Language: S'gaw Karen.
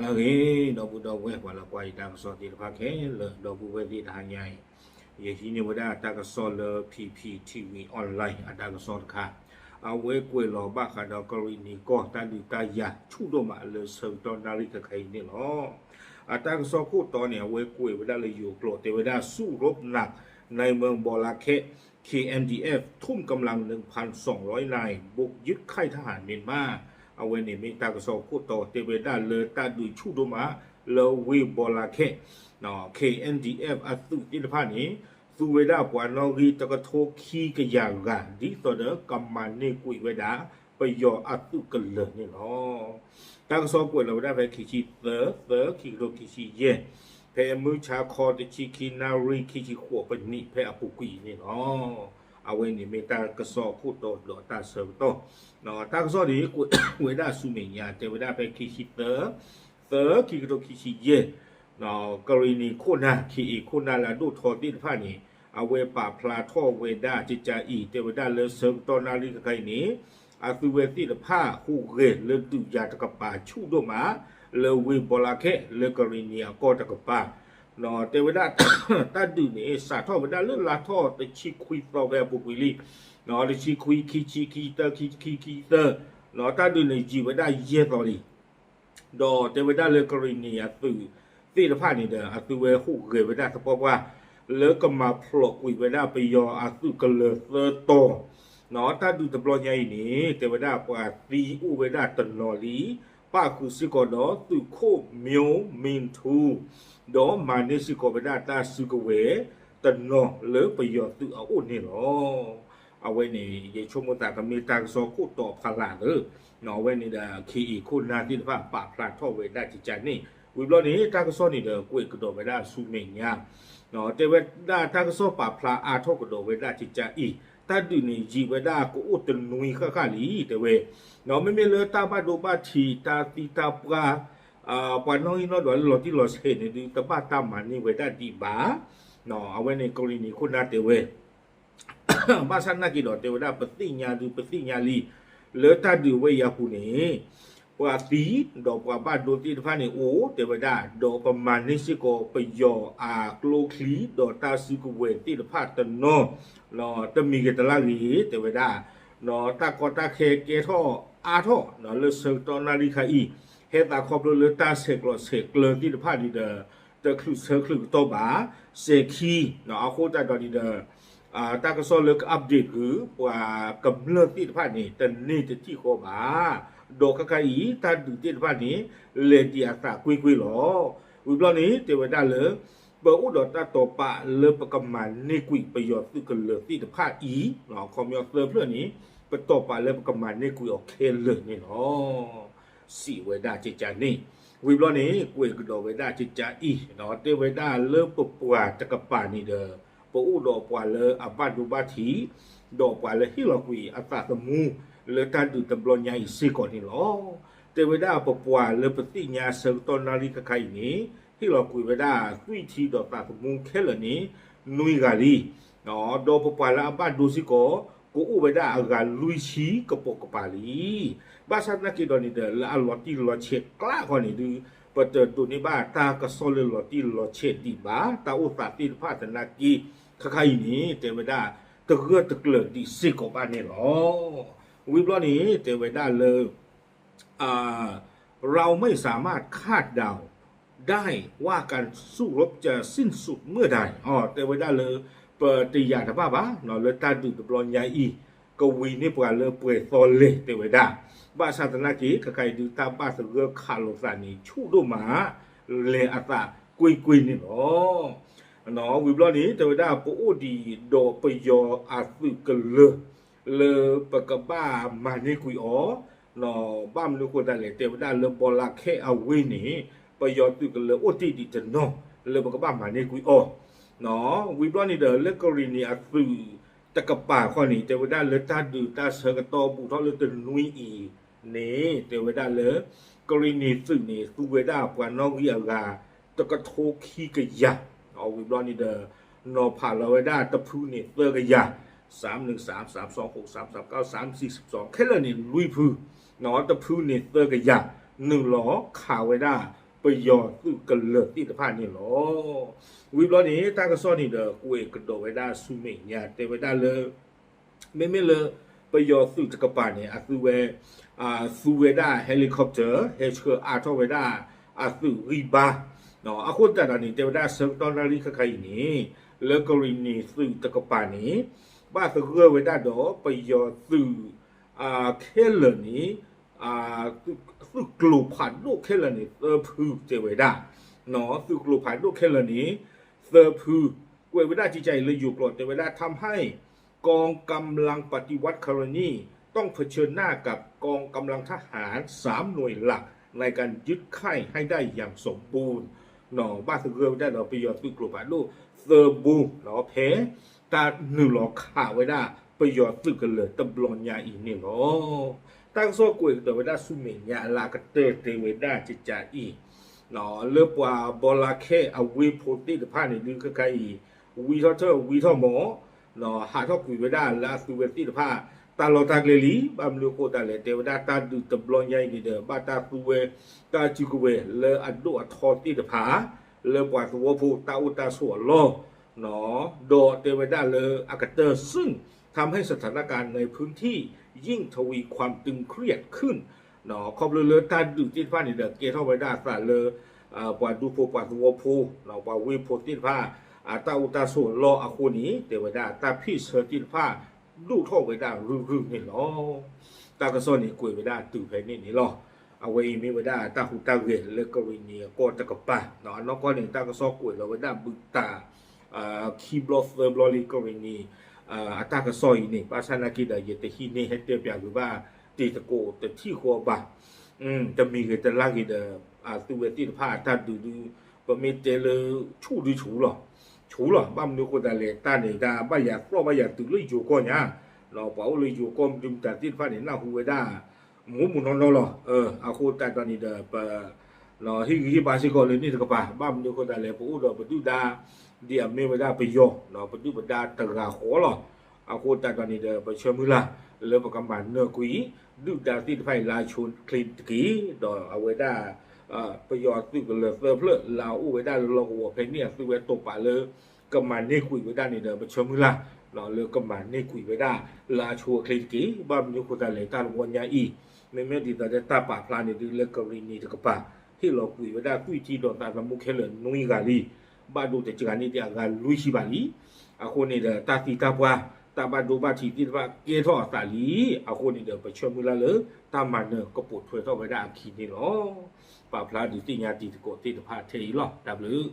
အဂ့ၤ ဒီပုၢ်ဒီဝဲၢ် ပှၤလၢကွၢ်ယတၢ်ကစီၣ်သ့ၣ်တဖၣ်ခဲလၢာ် ဒီပုၢ်ဝဲၢ်သ့ၣ်တဟါညါအံၤ, ယဟံးန့ၢ်ဝဲဒၣ်တၢ်ကစီၣ်လၢ P P T V online အတၢ်ကစီၣ်တခါ, အဝဲကွဲးလီၤဘၣ်ဃးဒီးကရံၣ်နံၤကီၢ်တၢ်ဒုးတၢ်ယၤဆူၣ်ဒိၣ်မးလၢဆၢကတီၢ်နၣ်ရံၣ်ခဲခါအံၤန့ၣ်လီၤ. အတၢ်ကစီၣ်ခိၣ်တီန့ၣ် အဝဲကွဲးဝဲဒၣ်လၢယိၤကျိာ် တဲဝဲဒၣ် สู้รบหนักในเมืองบอระแคะ เคเอ็นดีเอฟ ทุ่มกำลัง หนึ่งพันสองร้อยนาย บุกยึดค่ายทหารเมียนมา အဝဲန့ၣ်မ့ၢ်တၢ်ကစီၣ်ခိၣ်တီ တဲဝဲဒၣ်လၢတၢ်ဒုးဆူၣ်ဒိၣ်မး လၢဝ့ၢ်ဘီလါခဲး KNDF အသုးသ့ၣ်တဖၣ်န့ၣ် သူဝဲဒၣ်ပှၤနီၣ်ဂံၢ်တကထိခံကယၤဂၤ ဒ်သိးဒီးကမၤန့ၢ်ကွံာ်ဝဲဒၣ် ပယီၤအသုးကလၢၤန့ၣ်လီၤ. တၢ်ကစီၣ်ကွဲးလီၤဝဲဒၣ်ဖဲခံဆံသၢ သၢ ခံကထိခံဆံယဲၢ် ဖဲမုၢ်ဆါခီတဆံခံနၣ်ရံၣ် ခံဆံဃိးပနံး ဖဲအပူၤကွံာ်အံၤန့ၣ်လီၤ. အဝဲန့ၣ်မ့ၢ်တၢ်ကစီၣ်ခိၣ်တီဒီးတၢ်ဆၢကတီၢ်, တၢ်ကစီၣ်န့ၣ် ကွဲးဝဲဒၣ်ဆူမဲာ်ညါ တဲဝဲဒၣ်ဖဲခံဆံသၢ သၢ ခံကထိခံဆံယဲၢ် ကရံၣ်နံၤခိၣ်နၢ် ခ့ၣ်အ့ၣ်ခိၣ်နၢ်လၢအဒိၣ်ထီသ့ၣ်တဖၣ်န့ၣ် အဝဲပာ်ဖျါထီၣ်ဝဲဒၣ်ကကအံၤ တဲဝဲဒၣ်လၢဆၢကတီၢ်နၣ်ရံၣ်ခဲခါအံၤန့ၣ် အသုဝဲသ့ၣ်တဖၣ်ဟူးဂဲၤလၢဒုးယၤတကပၤဆူၣ်ဒိၣ်မး လၢဝ့ၢ်ဘီလါခဲး လၢကရံၣ်နံၤအကီၢ်တကပၤ တဲဝဲဒၣ် တၢ်ဒုးန့ၣ် စးထီၣ်ဝဲဒၣ်လၢလါထီၣ်တဆံခွံသီဖဲအပူၤကွံာ်လံ, တဆံခွံ ခံဆံ ခံဆံတၢ ခံဆံခံ ခံဆံသၢ တၢ်ဒုးန့ၣ်ယံာ်ဝဲဒၣ်ယဲၢ်သီလံ. ဒီးတဲဝဲဒၣ်လၢကရံၣ်နံၤအသုးသ့ၣ်တဖၣ်န့ၣ်ဒီး အသုဝဲဟူးဂဲၤဝဲဒၣ်သပှၢ်ပှၢ် လၢကမၤဖျိးကွံာ်ဝဲဒၣ်ပယီၤအသုးကလၢၤသၢတီၤ, တၢ်ဒုးတဘျီညါအံၤန့ၣ် တဲဝဲဒၣ်ပှၤသံအိၣ်ဝဲဒၣ်တနီၤလံ, ပၣ်ဃုာ်စ့ၢ်ကီးဒီးသုးခိၣ် မျိုးမင်းထူ ဒီးမၤန့ၢ်စ့ၢ်ကီးဝဲဒၣ်တၢ်စုကဝဲၤ တနီၤလၢပယီၤသုးအအိၣ်န့ၣ်လီၤ. အဝဲန့ၣ် ယဆိကမိၣ်သးကမ့ၢ်တၢ်ကစီၣ်ခိၣ်တီဖးလၢ်လၢ အဝဲန့ၣ်ဒီး ခ့ၣ်အ့ၣ်ခိၣ်နၢ်သ့ၣ်တဖၣ် ပာ်ဖျါထီၣ်ဝဲဒၣ်ကကအံၤန့ၣ် ဝံၤဘျီန့ၣ် တၢ်ကစီၣ်န့ၣ်ဒီး ကွဲးကဒီးဝဲဒၣ်ဆူမဲာ်ညါ တဲဝဲဒၣ်တၢ်ကစီၣ်ပာ်ဖျါအါထီၣ်ကဒီးဝဲဒၣ်ကကအံၤ တၢ်ဒုးန့ၣ်ယံာ်ဝဲဒၣ်ကအိၣ်တနွံဃၣ်ဃၣ်လံ တဲဝဲ, မ့မ့ၢ်လၢတၢ်ဘၣ်ဒိဘၣ်ထံး တၢ်သံတၢ်ပှၢ် ပှၤနီၣ်ဂံၢ်နီၣ်ဒွးလၢလီၤတံၢ်လီၤဆဲးန့ၣ်ဒုး တဘၣ်တၢ်မၤန့ၢ်ဝဲဒၣ်ဒံးဘၣ်. အဝဲန့ၣ် ကရံၣ်နံၤခိၣ်နၢ်တဲဝဲ ဘၣ်ဆၣ်သနာ်က့ဒီး တဲဝဲဒၣ်ပသ့ၣ်ညါဒုး ပသ့ၣ်ညါလံ လၢတၢ်ဒုးဝဲအံၤအပူၤန့ၣ် ပှၤသံ ဒီးပှၤဘၣ်ဒိသ့ၣ်တဖၣ်န့ၣ်အိၣ် တဲဝဲဒၣ် ဒီးပမၤန့ၢ်စ့ၢ်ကီးပယီၤအကျိချံ ဒီးတၢ်စုကဝဲၤသ့ၣ်တဖၣ်တနီၤ တမံၤဂ့ၤတလါဂ့ၤ တဲဝဲဒၣ် တၢ်ကီတၢ်ခဲကဲထီၣ်အါထီၣ် လၢဆၢကတီၢ်နၣ်ရံၣ်ခါအံၤ ဟဲသးခီဖျိလၢတၢ်ဆဲးကျိးဆဲးကျၢသ့ၣ်တဖၣ်န့ၣ်ဒီး တချုးဆၢချုးကတီၢ်ဘၣ် စဲၤခံ အဃိသတးဒီးန့ၣ်ဒီး တၢ်ကစီၣ်လၢက update ဃုာ် ပှၤကမျၢၢ်သ့ၣ်တဖၣ်န့ၣ် တန့ၢ်တထံၣ်ဃီဘၣ်. ဒီးခဲခါအံၤ တၢ်ဒုးသ့ၣ်တဖၣ်န့ၣ် လဲၤဒံးအသးကွ့ၢ်ကွ့ၢ်လီၤ. ဝံၤဘျီန့ၣ် တဲဝဲဒၣ်လၢ ပအိၣ်ဒီးတၢ်တိာ်ပာ်လၢပကမၤန့ၢ်ကွံာ်ပယီၤသုးကလၢၤသ့ၣ်တဖၣ်အံၤ ခီပညီသၢဖျၢၣ်န့ၣ် ပတိာ်ပာ်လၢပကမၤန့ၢ်ကွံာ်အီၤခဲလၢာ်န့ၣ်လီၤ. စံးဝဲဒၣ်ကကန့ၣ် ဝံၤဘျီန့ၣ် ကွဲးကဒီးဝဲဒၣ်ကကအံၤ တဲဝဲဒၣ်လၢပပှၤတကပၤန့ၣ်ဒီး ပအိၣ်ဒီးပှၤလၢအဘၣ်ဒိဘၣ်ထံး ဒီးပှၤလၢဟ့ၣ်လီၤကွံာ်အသးသမူ လၢတၢ်ဒုးတဘျီညါအံၤစ့ၢ်ကီးန့ၣ်လီၤ. တဲဝဲဒၣ်ပပှၤလၢပသ့ၣ်ညါဆၢကတီၢ်နၣ်ရံၣ်ခါခါအံၤန့ၣ် ဟ့ၣ်လီၤကွံာ်ဝဲဒၣ်သွံၣ်ထံဒီးသးသမူခဲလၢာ်န့ၣ် နွံဂၤလံ ဒီးပပှၤလၢအဘၣ်ဒိစ့ၢ်ကီး ကအိၣ်ဝဲဒၣ်အဂၤလွံၢ်ဆံကပိာ်ကပၤလံ. ဘၣ်ဆၣ်သနာ်က့ဒီးန့ၣ်ဒီး လၢအလီၤတံၢ်လီၤဆဲးကျါခီန့ၣ်ဒုး ပတဒိးန့ၢ်ဘၣ်တၢ်ကစီၣ်လၢလီၤတံၢ်လီၤဆဲးဒံးဘၣ် တၢ်အိၣ်သးသ့ၣ်တဖၣ်သနာ်က့ ခါခါအံၤန့ၣ် တဲဝဲဒၣ် တဂၢၢ်တကျၢၤဒံးစ့ၢ်ကီးဘၣ်န့ၣ်လီၤ. ဝံၤဘျီန့ၣ် တဲဝဲဒၣ်လၢ เราไม่สามารถคาดเดาได้ว่าการสู้รบจะสิ้นสุดเมื่อใด တဲဝဲဒၣ်လၢ ပတယာ်တဘၣ်ဘၣ် လၢတၢ်ဒုးတဘျီညါအံၤ ကဝံၤန့ၢ်ပှၤလၢပှဲၤသီလဲၣ် တဲဝဲဒၣ်. ဘၣ်ဆၣ်သနာ်က့ ခါခါအံၤဒုးတၢ်ဘၣ်သဂၢၢ်ခးလိာ်သးန့ၣ် ဆူၣ်ဒိၣ်မး လဲၤအသးကွ့ၢ်ကွ့ၢ်န့ၣ်လီၤ. ဝံၤဘျီန့ၣ် တဲဝဲဒၣ်ပအိၣ်ဒံးဒီးပယီၤအသုးကလၢၤ လၢပကဘၣ်မၤန့ၢ်ကွံာ်အီၤ ဘၣ်မနုၤအဃိသတးလဲၣ် တဲဝဲဒၣ်လၢဘီလါခဲအဝ့ၢ်န့ၣ် ပယီၤသုးကလၢၤအိၣ်တ့ၢ်ဒံးတနီၤ လၢပကဘၣ်မၤန့ၢ်ကွံာ်အီၤ. ဝံၤဘျီန့ၣ်ဒီး လၢကရံၣ်နံၤအသုးတကပၤခီန့ၣ် တဲဝဲဒၣ်လၢတၢ်ဒုးတၢ်ဆၢကတီၢ်ဘူးထီၣ်လၢတနွံအံၤန့ၣ် တဲဝဲဒၣ်လၢ ကရံၣ်နံၤသုးန့ၣ် သူဝဲဒၣ်ပှၤနီၣ်ဂံၢ်အဂၤ တကထိခံကယၤ ဝံၤဘျီန့ၣ်ဒီး နီၤဖးလီၤဝဲဒၣ်တဖုန့ၣ်သၢကယၤ စၢမ်နုၣ်စၢမ် စၢမ်သွံၣ်ဃိး စၢမ်သၢၣ်ကၠၢ် စၢမ်သၢၣ်သၢ ခဲလၢာ်န့ၣ်လွံၢ်ဖု တဖုန့ၣ်သၢကယၤ နုာ်လီၤခးဝဲဒၣ် ပယီၤသုးကလၢၤသ့ၣ်တဖၣ်န့ၣ်လီၤ. ဝံၤဘျီန့ၣ် တၢ်ကစီၣ်န့ၣ်ဒီး ကွဲးကဒီးဝဲဒၣ်ဆူမဲာ်ညါ တဲဝဲဒၣ်လၢ မ့မ့ၢ်လၢ ပယီၤသုးတကပၤန့ၣ် အသုဝဲ သူဝဲဒၣ် helicopter ဟဲဆှၢအါထီၣ်ဝဲဒၣ် အသုးဂံၢ်ဘါ အဃိသတးဒီးန့ၣ် တဲဝဲဒၣ်ဆၢကတီၢ်နၣ်ရံၣ်ခဲခါအံၤန့ၣ် လၢကရံၣ်နံၤသုးတကပၤန့ၣ် ဘၣ်သဂၢၢ်ဝဲဒၣ်ဒီးပယီၤသုး ခဲလၢာ်န့ၣ် သုးကျိၤဖးဒိၣ်ခဲလၢာ်န့ၣ် သၢဖုတဲဝဲဒၣ်, သုးကျိၤဖးဒိၣ်ခဲလၢာ်န့ၣ် သၢဖု, ကွဲးဝဲဒၣ်ကကါအံၤလၢယိၤကျိာ် တဲဝဲဒၣ် ทำให้กองกำลังปฏิวัติครั้งนี้ ต้องเผชิญหน้ากับกองกำลังทหารสามหน่วยหลักในการยึดค่ายให้ได้อย่างสมบูรณ์ ဘၣ်သဂၢၢ်ဝဲဒၣ်ဒီးပယီၤသုးကျိၤဖးဒိၣ် သၢဘိ ဖဲ တၢ်နုာ်လီၤခးဝဲဒၣ် ပယီၤသုးကလၢၤတဘျီညါအံၤန့ၣ်လီၤ. တၢ်ကစီၣ်ကွဲးကဒီးဝဲဒၣ်ဆူမဲာ်ညါအလၢအကတၢၢ် တဲဝဲဒၣ်ကကါအံၤ လၢပှၤဘီလါခဲအဝ့ၢ်ဖိသ့ၣ်တဖၣ်န့ၣ် ဒုးခဲခါအံၤ ဝံထီၣ်ထၢၣ်ဝံထီၣ်မီၤ ဟးထီၣ်ကွံာ်ဝဲဒၣ်လၢအသုဝဲသ့ၣ်တဖၣ် တၢ်လီၢ်တၢ်ကျဲလံ. ဘၣ်မနုၤအဃိသတးလဲၣ် တဲဝဲဒၣ်တၢ်ဒုးတဘျီညါအံၤန့ၣ်ဒီး ဘၣ်တၢ်သူဝဲ တၢ်စုကဝဲၤလၢအဒိၣ်အထီသ့ၣ်တဖၣ် လၢပှၤသဝီဖိတၢ်အိၣ်တၢ်ဆိးအလီၢ် ဒီးတဲဝဲဒၣ်လၢအကတၢၢ် ซึ่งทำให้สถานการณ์ในพื้นที่ยิ่งทวีความตึงเครียดขึ้น ခီဖျိလၢတၢ်ဒုးသ့ၣ်တဖၣ်န့ၣ်ဒီး ကဲထီၣ်ဝဲဒၣ်အသးလၢ ပှၤဒူဖိပှၤသဝီဖိ ပှၤဝ့ၢ်ဖိသ့ၣ်တဖၣ် အတၢ်အိၣ်တၢ်ဆိးအလီၢ်အဃိန့ၣ် တဲဝဲဒၣ်တၢ်ဖ့ၣ်ဆၢသ့ၣ်တဖၣ် ဒိၣ်ထီၣ်ဝဲဒၣ်ရုၢ်ရုၢ်န့ၣ်လီၤ. တၢ်ကစီၣ်န့ၣ်ကွဲးဝဲဒၣ်တုၤဖဲန့ၣ်န့ၣ်လီၤ. အဝဲအံၤမ့ၢ်ဝဲဒၣ်တၢ်ဟူးတၢ်ဂဲၤလၢကရံၣ်နံၤအကီၢ်တကပၤ အနီၢ်ကီၢ်န့ၣ် တၢ်ကစီၣ်ကွဲးလီၤဝဲဒၣ်ဘုးတၢ် ခံဘျီသၢဘျီလံ ကရံၣ်နံၤ အတၢ်ကစီၣ်အံၤန့ၣ် ဘၣ်ဆၣ်နာ်က့ဒီး ယတဟံးန့ၢ်ဟဲတဲပၠးဂ့ၤဘၣ် တံၤသကိးတထံၣ်ဃီဘၣ် တမံၤဂ့ၤတလါဂ့ၤဒီး အသုဝဲသ့ၣ်တဖၣ်အတၢ်ဒုးဒုး ပမ့ၢ်တဲလၢ ဆူၣ်ဒုဆူၣ်လီၤ, ဆူၣ်လီၤ. ဘၣ်မနုၤအဃိသတးလဲၣ် တၢ်န့ၣ်တၢ်ဘၣ်ယၤသီၣ်ဘၣ်ယၤတုၤလၢယိၤကီၢ်ညါ, ပှၤအိၣ်လၢယိၤကီၢ်မုၢ်တမုာ်တၢ်သ့ၣ်တဖၣ်န့ၣ် နၢ်ဟူဝဲဒၣ် မူးမူးနီၢ်နီၢ်လီၤ. အဃိသတးဒီးန့ၣ်ဒီး ပ ဟ့ၣ်ဂံၢ်ဟ့ၣ်ဘါစ့ၢ်ကီးလၢန့ၣ်တကပၤ ဘၣ်မနုၤအဃိသတးလဲၣ် ပအိၣ်ဒီးပဒုၣ်ဒါ ဒ်အမ့ၢ်ဝဲဒၣ်ပယီၤ ပဒုၣ်ပဒါတဂၤဃီလီၤ. အဃိသတးဒီးန့ၣ်ဒီး ပဆၢမုၢ်လၢ် လၢပကမၤနၢၤကွံာ် ဒုၣ်ဒါသ့ၣ်တဖၣ်အံၤလၢအဆိအချ့တက့ၢ်, ဒီးအဝဲဒၣ် ပယီၤသုးကလၢၤသၢဖျၢၣ်လၢအအိၣ်ဝဲဒၣ်လၢလီၢ်ကဝီၤဖဲန့ၣ် အသုဝဲတိာ်ပာ်လၢ ကမၤန့ၢ်ကွံာ်ဝဲဒၣ်န့ၣ်ဒီး ပဆၢမုၢ်လၢ် လၢကမၤန့ၢ်ကွံာ်ဝဲဒၣ်လၢအဆိအချ့တက့ၢ်. ဘၣ်မနုၤအဃိသတးလဲၣ် တၢ်တဝီညါအံၤ မ့မ့ၢ်ဒ်သိးဒီးတၢ်ပာ်ဖျါန့ၣ်ဒုးလၢကရံၣ်နံၤတကပၤ ဟ့ၣ်လီၤကွံာ်ဝဲဒၣ်သွံၣ်ထံဒီးသးသမူခဲလၢာ်နွံဂၤလံ. ဘၣ်ဒိတစှၤန့ၢ်ဒံးအဂၤလွံၢ်ဆံဘၣ်လံ. အဃိန့ၣ်ဒီး တၢ်သံတၢ်ပှၢ် တၢ်ဘၣ်ဒိဘၣ်ထံးသ့ၣ်တဖၣ်ကဲထီၣ်အသးလံ. အဃိန့ၣ်ဒီး ပဆၢမုၢ်လၢ်လၢ တၢ်မၤနၢၤကပိာ်ထွဲထီၣ်ဝဲဒၣ်အခံန့ၣ်လီၤ. ပာ်ဖျါဒုးသ့ၣ်ညါတံၤသကိးသ့ၣ်တဖၣ်ထဲအံၤလီၤ. တၢ်ဘျုး